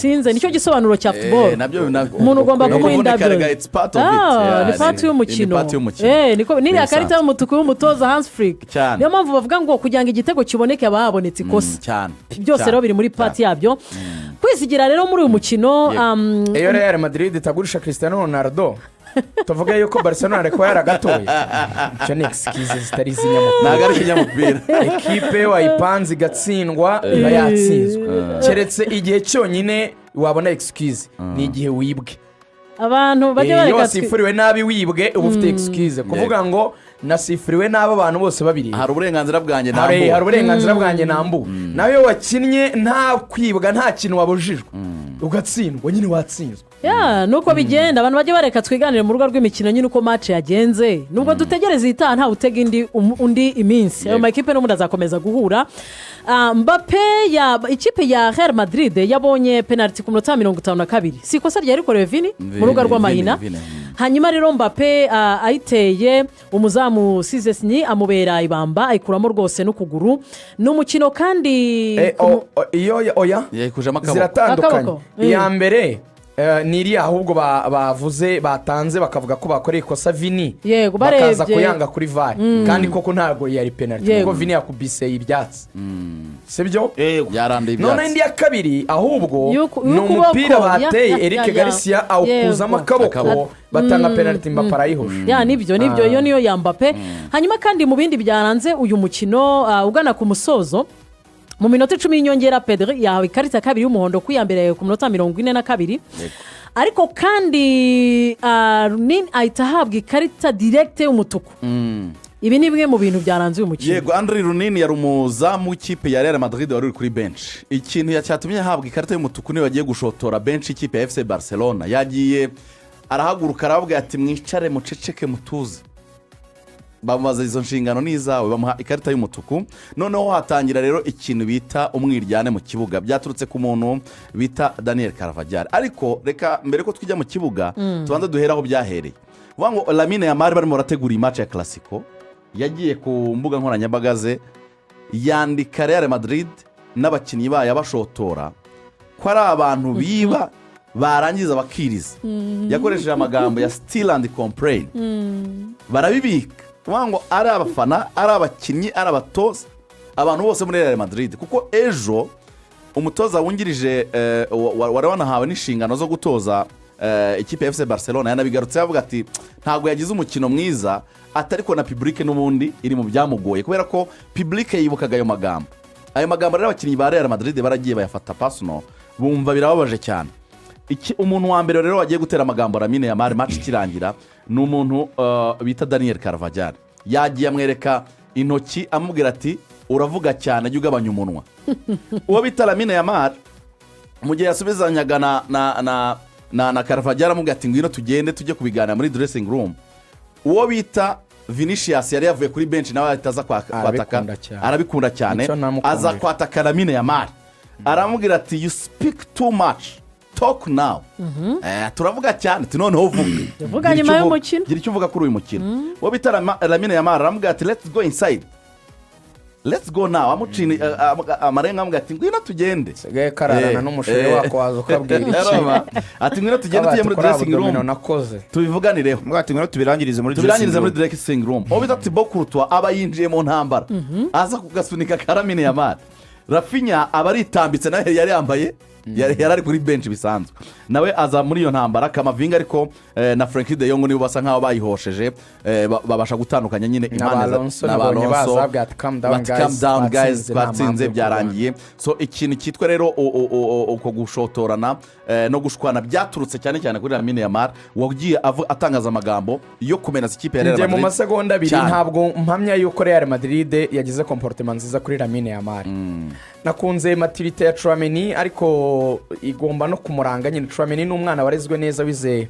Yagutsinze, nicyo gisobanuro cya football. Nabyo Umuntu ugomba no kumuha kuvunika indabyo. rega, it's part of it. Ah, Yeah, ni part y'umukino. Ni part y'umukino. Niko n'iriya Ni karita ibisanzwe. y'umutuku y'umutoza Hans Flick. Niyo mpamvu bavuga ngo kugira ngo igitego kiboneke haba habonetse ikosa. Byose rero biri muri part yabyo. Kwizigira rero muri uyu mukino Iyo Real Madrid itagurisha Cristiano Ronaldo, tuvuge yuko Barcelona yari kuba yaragatoye? Icyo ni excuse zitari iz'inyamupira. Ntabwo ari ikinyamupira. Ekipe wayipanze igatsindwa iba yatsinzwe, keretse igihe cyonyine wabona excuse ni igihe wibwe. Abantu bajya Iyo bareka wasifuriwe nabi wibwe, uba ufite excuse kuvuga ngo nasifuriwe nabi abantu bose babiri. Hari uburenganzira bwanjye hari nambuwe. Hari uburenganzira bwanjye nambuwe. Nawe iyo wakinnye nta kwibwa, nta kintu wabujijwe, ugatsindwa, nyine watsinzwe. Ya, nuko bigenda. Abantu bajya bareka twiganire mu rugo rw'imikino nyine uko match yagenze, nubwo dutegereza itaha, ntawe utega undi iminsi. Ayo makipe n'ubundi azakomeza guhura. Mbappe ya ikipe ya Real Madrid yabonye penaliti ku minota 52, si ikosa ryari rikorewe Vini mu rubuga rw'amahina. Vini. Hanyuma rero Mbappe ayiteye, umuzamu Szczesny amubera ibamba, ayikuramo rwose n'ukuguru. Ni umukino kandi Iyo oya. Yayikujemo akaboko. Ziratandukanye. Akaboko. Iya mbere ni iriya ahubwo bavuze batanze, bakavuga ko bakoreye ikosa Vini, bakaza barebye. kuyanga kuri VAR, kandi koko ntabwo yari penaliti, kuko Vini yakubise ibyatsi, sibyo? Yaranduye Noneho ibyatsi. indi ya kabiri ahubwo ni y'ukuboko. umupira bateye, Eric Garcia awukuzamo akaboko, Akaboko. batanga penaliti, Mbappe arayihusha. Ya, nibyo, iyo niyo ya Mbappe. Hanyuma kandi mu bindi byaranze uyu mukino, ugana ku musozo, mu minota 10 y'inyongera, Pedri yahawe ikarita ya kabiri y'umuhondo ku ya mbere ku minota 42. Ariko kandi Lunin ahita ahabwa ikarita directe y'umutuku. Ibi ni bimwe mu bintu byaranze uyu mukino. Yego, Andriy Lunin yari umuzamu w'ikipe ya Real Madrid wari uri kuri bench. Ikintu cyatumye ahabwa ikarita y'umutuku niyo bagiye gushotora bench y'ikipe ya FC Barcelona. Yagiye arahaguruka, arababwira ati: "Mwicare, muceceke, mutuze." Bamubaza: "Izo nshingano ni izawe?" Bamuha ikarita y'umutuku. Noneho hatangira rero ikintu bita umwiryane mu kibuga, byaturutse ku muntu bita Daniel Carvajal. Ariko reka mbere ko tujya mu kibuga tubanze duhere aho byahereye. Vuga ngo Lamine Yamal, barimo barategura iyi match ya Clasico, yagiye ku mbuga nkoranyambaga ze yandika Real Madrid n'abakinnyi bayo, abashotora ko ari abantu biba barangiza bakiriza. Yakoresheje amagambo ya "steal and complain". Barabibika, kuvuga ngo ari abafana, ari abakinnyi, ari abatoza, abantu bose muri Real Madrid, kuko ejo umutoza wungirije wari wanahawe n'inshingano zo gutoza ikipe ya FC Barcelona yanabigarutse, avuga ati ntabwo yagize umukino mwiza, atari ko na public n'ubundi iri mu byamugoye, kubera ko public yibukaga ayo magambo. Ayo magambo rero abakinnyi ba Real Madrid baragiye bayafata personal, bumva birababaje cyane. Umuntu wa mbere rero wagiye gutera amagambo Lamine Yamal match ikirangira ni umuntu bita Daniel Carvajal. Yagiye amwereka intoki, amubwira ati: "Uravuga cyane, jya ugabanya umunwa." Uwo bita Lamine Yamal, mu gihe yasubizanyaga na Carvajal, amubwira ati: "Ngwino tugende tujye kubiganira muri dressing room." Uwo bita Vinicius yari yavuye kuri bench, nawe ahita aza kwataka. Arabikunda cyane. Arabikunda cyane. Nicyo namukundira. Aza kwataka Lamine Yamal, aramubwira ati: "You speak too much, talk now." Turavuga cyane, ati noneho vuga. Vuga Gira icyo nyuma uvuga. y'umukino. Gira icyo uvuga kuri uyu mukino. Uwo bita Lamine Yamal aramubwira ati: "Let's go inside, let's go now." Amucina amarenga, amubwira ati: "Ngwino tugende." Sigaye kararana n'umusheri wako, waza ukabwira iki? Aroma. Ati: "Ngwino tugende tujye muri Kuri dressing room abdominaux nakoze. tubivuganireho." Mbwa ati: "Ngwino tubirangirize muri Tubirangirize muri dressing room." Dressing room. Uwo bita Thibaut Courtois aba yinjiye mu ntambara, aza kugasunika ka Lamine Yamal. Raphinha aba aritambitse, nawe yari yambaye, yari ari kuri bench bisanzwe, nawe aza muri iyo ntambara. Camavinga ariko na Frenkie de Jong nibo basa nkaho bayihosheje, babasha gutandukanya nyine Na impande ba Alonso na ba nabonye Alonso. baza babwira ati: "Calm down, Bati: guys, "Calm down guys, twatsinze, nta mpamvu twatsinze, yo kurwana." byarangiye." So ikintu cyitwa rero uko gushotorana no gushwana byaturutse cyane cyane kuri Lamine Yamal wagiye atangaza amagambo yo kumenaza ikipe ya Real Njye mu Madrid. masegonda 2, Cyane. ntabwo mpamya yuko Real Madrid yagize comportement nziza kuri Lamine Yamal. Nakunze maturité ya Tchouameni, ariko igomba no kumuranga nyine. Tchouameni ni umwana warezwe neza, wize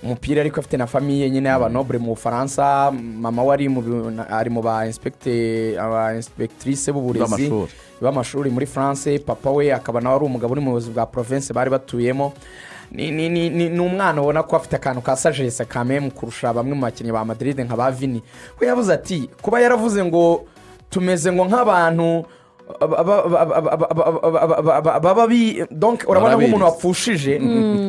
umupira, ariko afite na famille nyine y'aba noble mu Bufaransa. Mama we ari mu ba inspecteur, aba inspectrice b'uburezi B'amashuri. b'amashuri muri France. Papa we akaba nawe ari umugabo uri mu buyobozi bwa province bari batuyemo. Ni umwana ubona ko afite akantu ka sagesse kamemu kurusha bamwe mu bakinnyi ba Madrid nka ba Vini. We yavuze ati kuba yaravuze ngo tumeze ngo nk'abantu. Baba donc urabona nk'umuntu Barabiriza. wapfushije,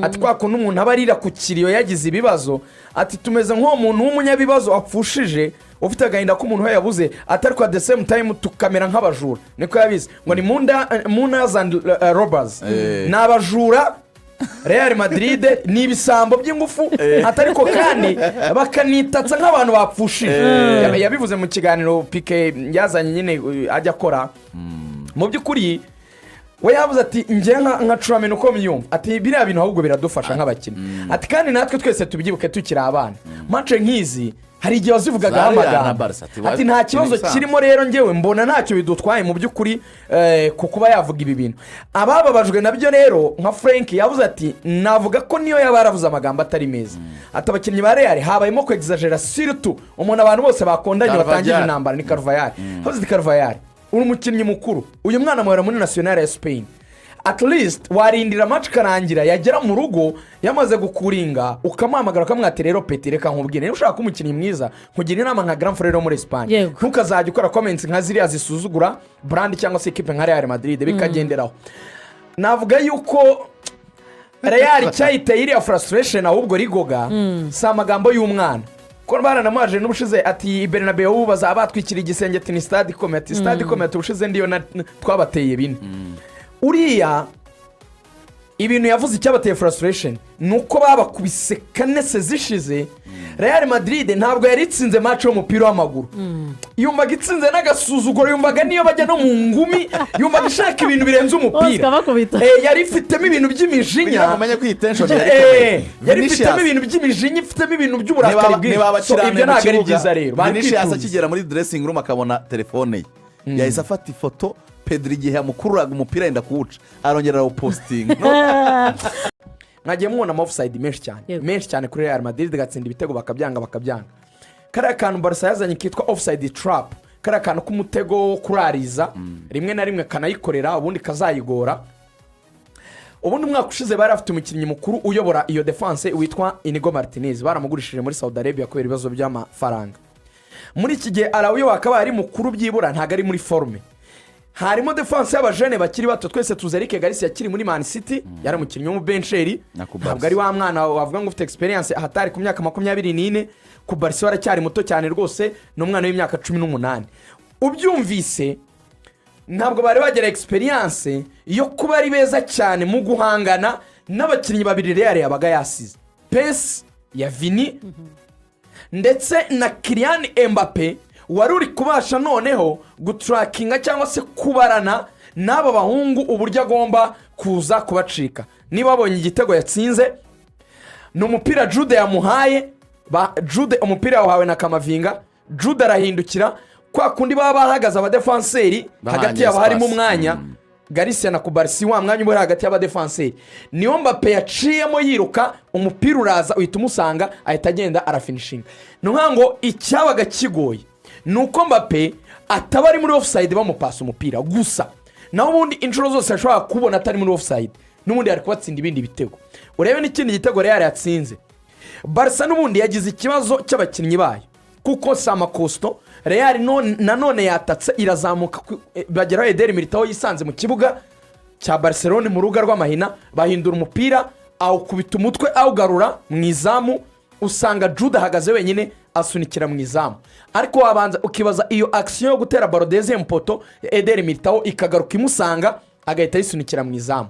ati kwa kuntu umuntu aba arira ku kiriyo yagize ibibazo, ati tumeze nk'uwo muntu w'umunyabibazo wapfushije, ufite agahinda k'umuntu we yabuze, ati ariko at the same time tukamera nk'abajura. Niko yabizi ngo ni mourners and robbers. Ni abajura, Real Madrid ni ibisambo by'ingufu, ati ariko kandi bakanitatsa nk'abantu bapfushije. Yabivuze mu kiganiro Pique yazanye nyine, ajya akora. Mu by'ukuri we yavuze ati njye nka Tchouaméni uko mbyumva, ati biriya bintu ahubwo biradufasha nk'abakinnyi, ati kandi natwe twese tubyibuke tukiri abana, match nk'izi hari igihe wazivugagaho Za Real na amagambo. Barca, ati, Ati nta kibazo ibisanzwe. kirimo. Rero ngewe mbona ntacyo bidutwaye mu by'ukuri, ku kuba yavuga ibi bintu. Abababajwe nabyo rero nka Frank yavuze ati navuga ko niyo yaba yaravuze amagambo atari meza, ati abakinnyi ba Real habayemo kwegizajera, surtout umuntu abantu bose bakondanye Carvajal. batangije intambara ni Carvajal. Yavuze ati Carvajal uri umukinnyi mukuru, uyu mwana muhera muri nationale ya Spain, at least warindira match ikarangira, yagera mu rugo yamaze gukuringa ukamuhamagara ukamwati rero petit, reka nkubwire, niba ushaka umukinnyi mwiza nkugira inama nka grand frère wo muri Espagne, ntukazajya ukora comments nka ziriya zisuzugura brand cyangwa se ekipe nka Real Madrid. Bikagenderaho. Navuga yuko Real cyayiteye iriya frustration ahubwo rigoga si amagambo y'umwana, ko baranamuhaje n'ubushize ati Bernabeu bazaba batwikira igisenge, ati ni stade ikomeye, ati stade ikomeye, ati ubushize ndiyo twabateye bine. Uriya ibintu yavuze icyabateye frustration ni uko babakubise kane zishize. Real Madrid ntabwo yari itsinze match y'umupira w'amaguru, yumvaga itsinze n'agasuzuguro, yumvaga niyo bajya no mu ngumi, yumvaga ishaka ibintu birenze umupira. Bose ikabakubita. Yari ifitemo ibintu by'imijinya. Kugira ngo umenye ko iyi tension yari ikomeye. Yari Vinicius- ifitemo ibintu by'imijinya, ifitemo ibintu by'uburakari bwinshi. Niba So, bakirane ibyo mu ntabwo ari kibuga, byiza rero. Bari Vinicius kwitunza. akigera muri dressing room akabona telefone ye, yahise afata ifoto Pedro igihe yamukururaga umupira yenda kuwuca, arongera arawupositinga. Mwagiye mubona ama offside menshi cyane, menshi cyane kuri Real Madrid, igatsinda ibitego bakabyanga, bakabyanga. Kariya kantu Barca yazanye kitwa offside trap, kariya kantu k'umutego wo kurariza, rimwe na rimwe kanayikorera ubundi kazayigora. Ubundi umwaka ushize bari bafite umukinnyi mukuru uyobora iyo défense witwa Inigo Martinez, baramugurishije muri Saudi Arabia kubera ibibazo by'amafaranga. Muri iki gihe Araujo wakabaye ari mukuru byibura ntabwo ari muri forme. Harimo défense y'aba jeunes bakiri bato. Twese tuzi Eric Garcia akiri muri Man City, yari umukinnyi w'umubensheri. Na Cubarsi. Ntabwo ari wa mwana wavuga ngo ufite experience ahatari ku myaka 24. Cubarsi we aracyari muto cyane rwose, ni umwana w'imyaka 18. Ubyumvise, ntabwo bari bagira experience yo kuba ari beza cyane mu guhangana n'abakinnyi babiri Real yabaga yasize, pace ya Vini ndetse na Kylian Mbappe wari uri kubasha noneho guturakinga cyangwa se kubarana n'aba bahungu uburyo agomba kuza kubacika. Niba wabonye igitego yatsinze, ni umupira Jude yamuhaye. Jude umupira yawuhawe na Camavinga, Jude arahindukira kwa kundi baba bahagaze abadefanseri Bahanye hagati yabo harimo espace. umwanya, Garcia na Cubarsi, wa mwanya uba uri hagati y'abadefanseri niyo Mbappe yaciyemo yiruka, umupira uraza uhita umusanga, ahita agenda arafinishinga. Ni ukuvuga ngo icyabaga kigoye ni uko Mbappe ataba ari muri offside bamupasa umupira gusa, naho ubundi inshuro zose yashobora kubona atari muri offside n'ubundi yari kubatsinda ibindi bitego. Urebe n'ikindi gitego Real yatsinze, Barca n'ubundi yagize ikibazo cy'abakinnyi bayo kuko si amakosito. Real nanone yatatse irazamuka, bageraho Eder Militao yisanze mu kibuga cya Barcelone mu rubuga rw'amahina, bahindura umupira, awukubita umutwe awugarura mu izamu, usanga Jude ahagaze wenyine asunikira mu izamu. Ariko wabanza ukibaza iyo action yo gutera ballon deuxième poteau ya Eder Militao ikagaruka imusanga agahita ayisunikira mu izamu,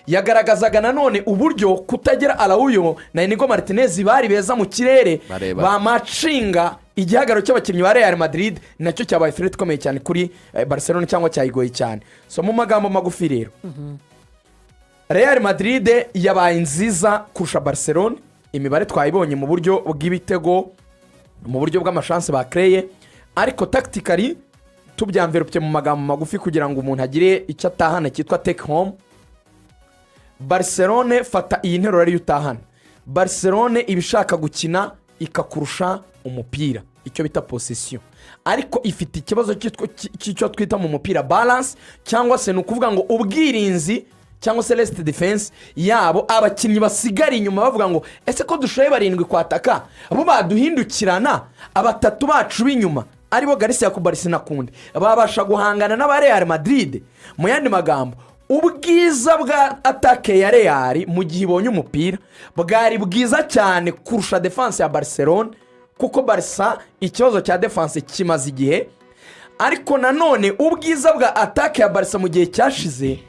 yagaragazaga nanone uburyo kutagira Araujo na Inigo Martinez bari beza mu kirere, Bareba. bamacinga igihagararo cy'abakinnyi ba Real Madrid, nacyo cyabaye threat ikomeye cyane kuri Barcelona cyangwa cyayigoye cyane. So mu magambo magufi rero, Real Madrid yabaye nziza kurusha Barcelona. Imibare twayibonye mu buryo bw'ibitego, mu buryo bw'ama chances bakereye, ariko tactically tubyamverupye mu magambo magufi kugira ngo umuntu agire icyo atahana cyitwa take home, Barcelone, fata iyi nteruro ariyo utahana: Barcelone iba ishaka gukina ikakurusha umupira, icyo bita possession, ariko ifite ikibazo cy'icyo twita mu mupira balance, cyangwa se ni ukuvuga ngo ubwirinzi cyangwa se rest defense yabo. Abakinnyi basigara inyuma bavuga ngo ese ko dushoye barindwi kwataka, bo baduhindukirana, abatatu bacu b'inyuma. Aribo Garcia, Cubarsi na Kounde, babasha guhangana n'aba Real Madrid. Mu yandi magambo, ubwiza bwa attaque ya Real mu gihe ibonye umupira bwari bwiza cyane kurusha défense ya Barcelone, kuko Barça ikibazo cya défense kimaze igihe. Ariko nanone ubwiza bwa attaque ya Barça mu gihe cyashize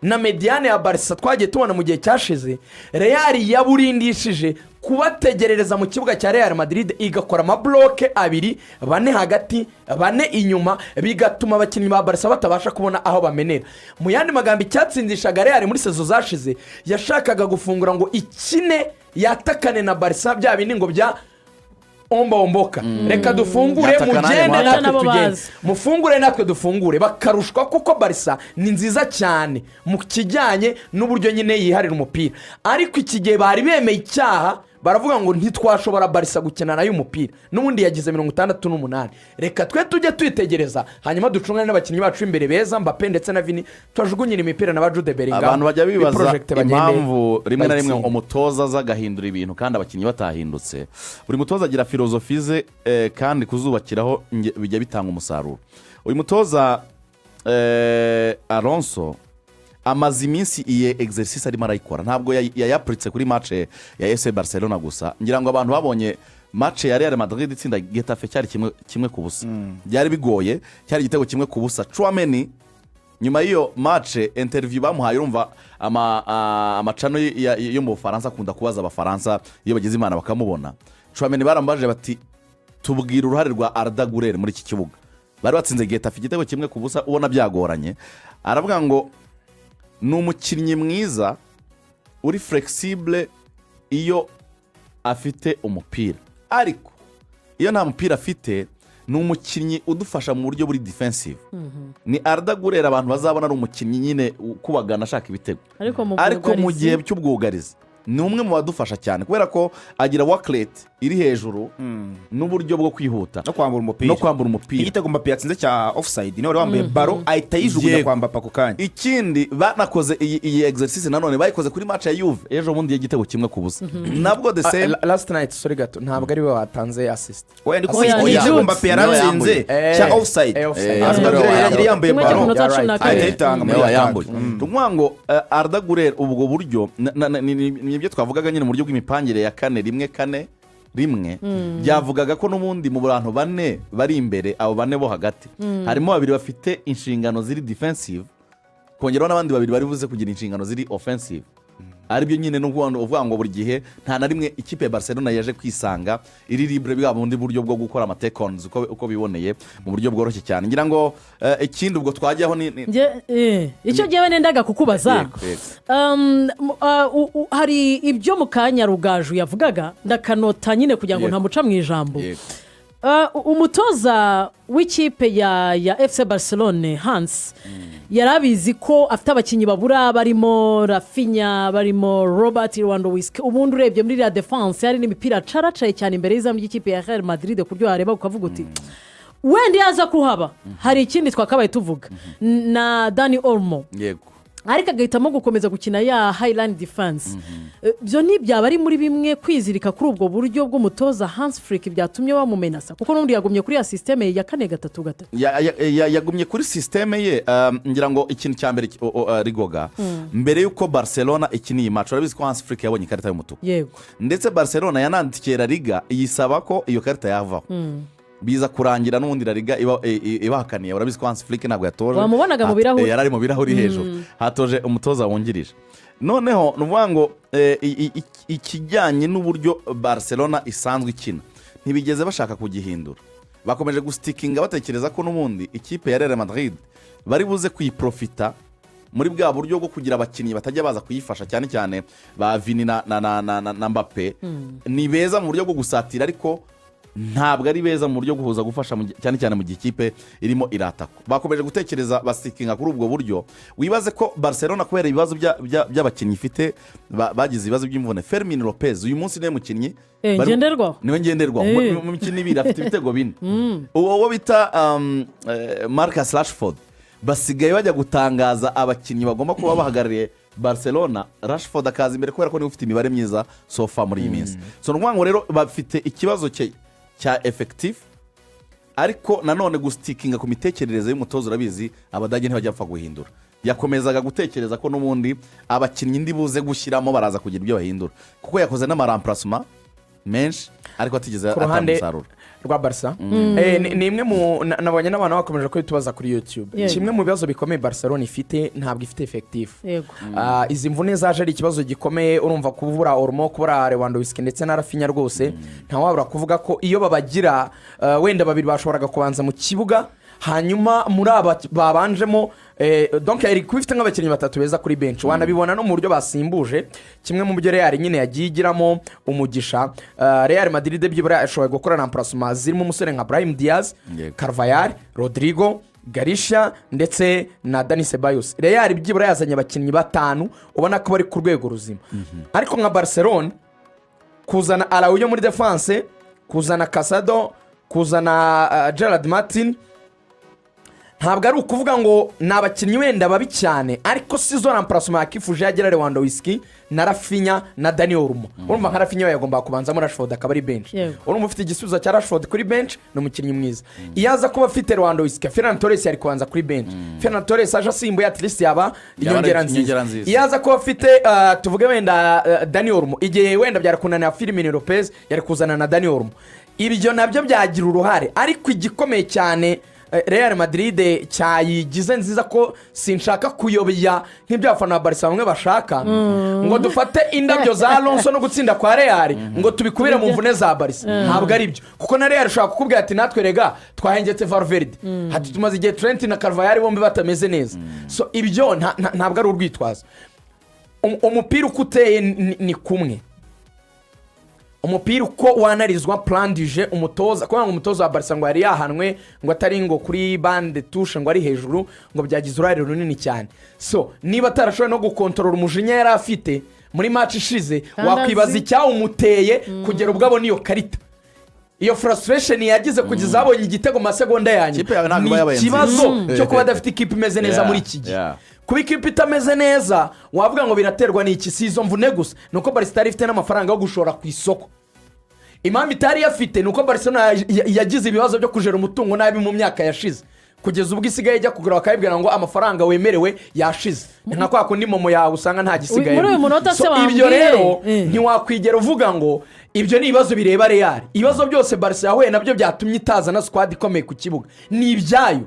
na médiane ya Barça twagiye tubona mu gihe cyashize, Real yaburindishije kubategerereza mu kibuga cya Real Madrid, igakora ama bloc abiri, bane hagati, bane inyuma, bigatuma abakinnyi ba Barça batabasha kubona aho bamenera. Mu yandi magambo, icyatsindishaga Real muri saison zashize, yashakaga gufungura ngo ikine yatakane na Barça, bya bindi ngo bya omba omboka, reka dufungure, Yataka nanjye mugende muhataka. natwe Nabo tugende, bazi. mufungure natwe dufungure, bakarushwa, kuko Barça ni nziza cyane mu kijyanye n'uburyo nyine yiharira umupira. Ariko iki gihe bari bemeye icyaha, baravuga ngo ntitwashobora Barça gukina nayo umupira, n'ubundi yagize 68, reka twe tujye twitegereza, hanyuma ducungane n'abakinnyi bacu b'imbere beza, Mbappe ndetse na Vini, tubajugunyire imipira na ba Jude Bellingham, Abantu bajya bibaza bi projecte bagende impamvu rimwe na rimwe bayitsinde. umutoza aza agahindura ibintu kandi abakinnyi batahindutse. Buri mutoza agira philosophie ze, kandi kuzubakiraho bijya bitanga umusaruro. Uyu mutoza Alonso amaze iminsi iyi exercice arimo arayikora, ntabwo yayapuritse kuri match ya FC Barcelona gusa. Ngira ngo abantu babonye match ya Real Madrid itsinda Getafe, cyari 1-1, byari bigoye, cyari igitego 1-0. Tchouameni nyuma y'iyo match, interview bamuhaye, urumva ama channel yo mu Bufaransa akunda kubaza Abafaransa iyo bagize Imana bakamubona. Tchouameni baramubajije bati: "Tubwira uruhare rwa Arda Guler muri iki kibuga." Bari batsinze Getafe igitego 1-0, ubona byagoranye. Aravuga ngo ni umukinnyi mwiza uri flexible iyo afite umupira, ariko iyo nta mupira afite ni umukinnyi udufasha mu buryo buri defensive. Ni Arda Guler abantu bazabona ari umukinnyi nyine ukubagana ashaka ibitego, ariko mu ariko mu bwugarizi- gihe cy'ubwugarizi ni umwe mu badufasha cyane, kubera ko agira work rate iri hejuru n'uburyo bwo kwihuta no kwambura umupira. No kwambura umupira. Igitego Mbappe yatsinze cya offside, niwe wari wambaye ballon, ahita yijugunya kwa Mbappe ako kanya. Ikindi, banakoze iyi exercice nanone bayikoze kuri match ya Juve ejo bundi y'igitego 1-0, nabwo the same. Last night, sorry gato, ntabwo ari we watanze assist. Oya, ndi Oya, kuvuga ni igitego Jude. Mbappe Niwe yaratsinze yambuye. cya offside. Offside. Arda Niwe Güler wayambuye. yari yambaye Kimwe cyo ku ballon, munota wa cumi na ahita kabiri. ayitanga muri Niwe attaque. wayambuye. Ni ukuvuga ngo Arda Guler, ubwo buryo ni ibyo twavugaga nyine mu buryo bw'imipangire ya 4-1-4-1, byavugaga ko n'ubundi mu bantu bane bari imbere, abo bane bo hagati, harimo babiri bafite inshingano ziri defensive, kongeraho n'abandi babiri bari buze kugira inshingano ziri offensive. Aribyo nyine ni ukuvuga ngo buri gihe nta na rimwe ikipe ya Barcelona yaje kwisanga iri libre bwa bundi buryo bwo gukora ama take-ons uko biboneye mu buryo bworoshye cyane. Ngira ngo ikindi ubwo twajyaho ni Icyo ngewe nendaga kukubaza, Yego. Hari ibyo mu kanya Rugaju yavugaga, ndakanota nyine kugira ngo ntamuca mu ijambo. Umutoza w'ikipe ya FC Barcelone, Hans, yari abizi ko afite abakinnyi babura, barimo Raphinha, barimo Robert Lewandowski. Ubundi urebye muri iriya défense, hari n'imipira acaracaye cyane imbere y'izamu ry'ikipe ya Real Madrid, ku buryo wareba ukavuga uti wenda iyo aza kuhaba hari ikindi twakabaye tuvuga, na Dani Olmo, ariko agahitamo gukomeza gukina ya high line defense. Byo ntibyaba ari muri bimwe kwizirika kuri ubwo buryo bw'umutoza Hans Flick byatumye bamumenasa, kuko n'ubundi yagumye kuri ya système ya 4-3-3? Yagumye kuri système ye. Ngira ngo ikintu cya mbere rigoga mbere y'uko Barcelona ikina iyi match, urabizi ko Hans Flick yabonye ikarita y'umutuku. Ndetse Barcelona yanandikiye La Liga iyisaba ko iyo karita yavaho, biza kurangira n'ubundi La Liga ibahakaniye. Urabizi ko Hans Flick ntabwo yatoje. Wamubonaga mu birahuri. Yari ari mu birahuri hejuru, hatoje umutoza wungirije. Noneho ni ukuvuga ngo ikijyanye n'uburyo Barcelona isanzwe ikina ntibigeze bashaka kugihindura, bakomeje gusitikinga batekereza ko n'ubundi ikipe ya Real Madrid bari buze kuyiprofita muri bwa buryo bwo kugira abakinnyi batajya baza kuyifasha, cyane cyane ba Vini na Mbappe. Ni beza mu buryo bwo gusatira, ariko ntabwo ari beza mu buryo bwo kuza gufasha cyane cyane mu gihe ikipe irimo iratakwa. Bakomeje gutekereza basitikinga kuri ubwo buryo. Wibaze ko Barcelona kubera ibibazo by'abakinnyi ifite, bagize ibibazo by'imvune, Fermin Lopez uyu munsi niwe mukinnyi Ngenderwaho. Niwe ngenderwaho. Mu mikino ibiri afite ibitego 4. Uwo bita Marcus Rashford, basigaye bajya gutangaza abakinnyi bagomba kuba bahagarariye Barcelona, Rashford akaza imbere kubera ko niwe ufite imibare myiza so far muri iyi minsi. So ni ukuvuga ngo rero bafite ikibazo cya effectif. Ariko nanone gustickinga ku mitekerereze y'umutoza, urabizi Abadage ntibajya bapfa guhindura. Yakomezaga gutekereza ko n'ubundi abakinnyi ndi buze gushyiramo baraza kugira ibyo bahindura, kuko yakoze n'amaremplacement menshi ariko atigeze Ku atanga ruhande umusaruro. rwa Barca, ni imwe mu nabonye n'abantu bakomeje kubitubaza kuri YouTube. Kimwe mu bibazo bikomeye Barcelona ifite, ntabwo ifite effectif. Izi mvune zaje ari ikibazo gikomeye. Urumva kubura Olmo, kubura Lewandowski ndetse na Raphinha, rwose ntawabura kuvuga ko iyo babagira wenda babiri bashoboraga kubanza mu kibuga, hanyuma muri aba babanjemo, donc yari kuba ifite nk'abakinnyi batatu beza kuri bench. Wanabibona no mu buryo basimbuje. Kimwe mu byo Real nyine yagiye igiramo umugisha, Real Madrid byibura yashoboye gukora remplacement zirimo umusore nka Brahim Diaz, Carvajal, Rodrygo, Garcia ndetse na Dani Ceballos. Real byibura yazanye abakinnyi batanu ubona ko bari ku rwego ruzima. Ariko nka Barcelone, kuzana Araujo muri défense, kuzana Casado, kuzana Gerard Martin, ntabwo ari ukuvuga ngo ni abakinnyi wenda babi cyane, ariko si zo remplacement yakifuje yagira Lewandowski na Raphinha na Dani Olmo. Urumva nka Raphinha we yagombaga kubanzamo, Rashford akaba ari bench. Urumva ufite igisubizo cya Rashford kuri bench, ni umukinnyi mwiza. Iyo aza kuba afite Lewandowski, Ferran Torres yari kubanza kuri bench. Ferran Torres aje asimbuye, at least yaba inyongera inyongera nziza. Nziza. Iyo aza kuba afite tuvuge wenda Dani Olmo, igihe wenda byari kunanira Fermin Lopez, yari kuzana na Dani Olmo. Ibyo nabyo byagira uruhare. Ariko igikomeye cyane Real Madrid cyayigize nziza, ko sinshaka kuyobya nk'ibyo abafana ba Barca bamwe bashaka, ngo dufate indabyo za Alonso no gutsinda kwa Real ngo tubikubire mu mvune za Barca, ntabwo ari byo, kuko na Real ishobora kukubwira ati: "Natwe rega twahengetse Valverde, hati tumaze igihe Trent na Carvajal bombi batameze neza." So ibyo ntabwo ari urwitwazo. Umupira uko uteye ni kumwe umupira uko wanarizwa purandije umutoza, kubera ngo umutoza wa Barca ngo yari yahanwe, ngo atari ngo kuri banc de touche, ngo ari hejuru, ngo byagize uruhare runini cyane. So niba atarashoboye no gukontorora umujinya yari afite muri match ishize, Kandi wakwibaza icyawumuteye kugera ubwo abona iyo karita, iyo frustration yagize kugeza abonye igitego mu masegonda ya Ikipe yawe nyuma, ntabwo ni iba yabaye ikibazo nziza. cyo kuba adafite ikipe imeze neza muri iki gihe. Kuba ikipe itameze neza, wavuga ngo biraterwa n'iki? Si izo mvune gusa, ni uko Barca itari ifite n'amafaranga yo gushora ku isoko. Impamvu itari iyafite ni uko Barcelona yagize ibibazo byo kujera umutungo nabi mu myaka yashize, kugeza ubwo isigaye ijya kugura bakayibwira ngo amafaranga wemerewe yashize. Ni nka kwa kundi MoMo yawe usanga nta gisigaye. Muri uyu munota se So, wambwiye? ibyo rero ntiwakwigera uvuga ngo ibyo ni ibibazo bireba Real. Ibibazo byose Barca yahuye nabyo byatumye itazana squad ikomeye ku kibuga ni ibyayo,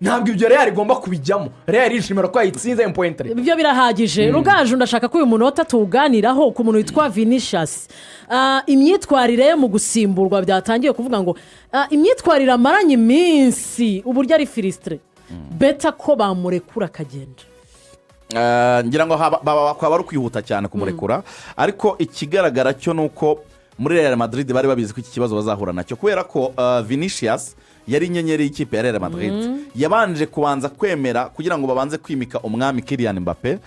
ntabwo ibyo Real igomba kubijyamo. Real yishimira ko yayitsinze empointere. Ibyo birahagije. Rugaju, ndashaka ko uyu munota tuwuganiraho ku muntu witwa Vinicius. Imyitwarire ye mu gusimburwa, byatangiye kuvuga ngo imyitwarire amaranye iminsi, uburyo ari frustré, better ko bamurekura akagenda. Ngira ngo kwaba ari ukwihuta cyane kumurekura, ariko ikigaragara cyo ni uko muri Real Madrid bari babizi ko iki kibazo bazahura nacyo, kubera ko Vinicius yari inyenyeri y'ikipe ya Real Madrid. Yabanje kubanza kwemera kugira ngo babanze kwimika umwami Kylian Mbappe.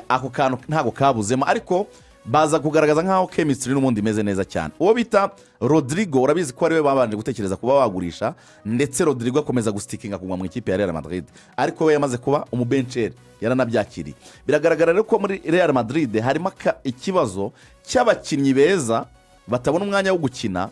Ako kantu ntabwo kabuzemo, ariko baza kugaragaza nk'aho chemistry n'ubundi imeze neza cyane. Uwo bita Rodrygo, urabizi ko ariwe babanje gutekereza kuba bagurisha, ndetse Rodrygo akomeza gustickinga kuguma mu ikipe ya Real Madrid, ariko we yamaze kuba umubencher, yaranabyakiriye. Biragaragara rero ko muri Real Madrid harimo ikibazo cy'abakinnyi beza batabona umwanya wo gukina,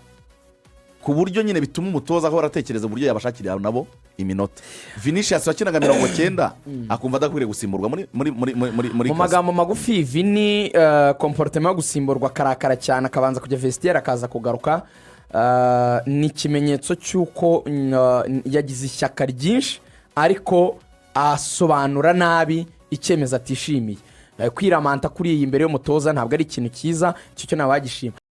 ku buryo nyine bituma umutoza ahora atekereza uburyo yabashakira nabo iminota. Vinicius wakinaga 90 akumva adakwiriye gusimburwa muri Mu kazi. magambo magufi, Vini comportement yo gusimburwa akarakara cyane, akabanza kujya vestiaire, akaza kugaruka, ni ikimenyetso cy'uko yagize ishyaka ryinshi, ariko asobanura nabi icyemezo atishimiye. Kwiramanta kuri iyi imbere y'umutoza ntabwo ari ikintu cyiza, icyo cyo ntawagishima.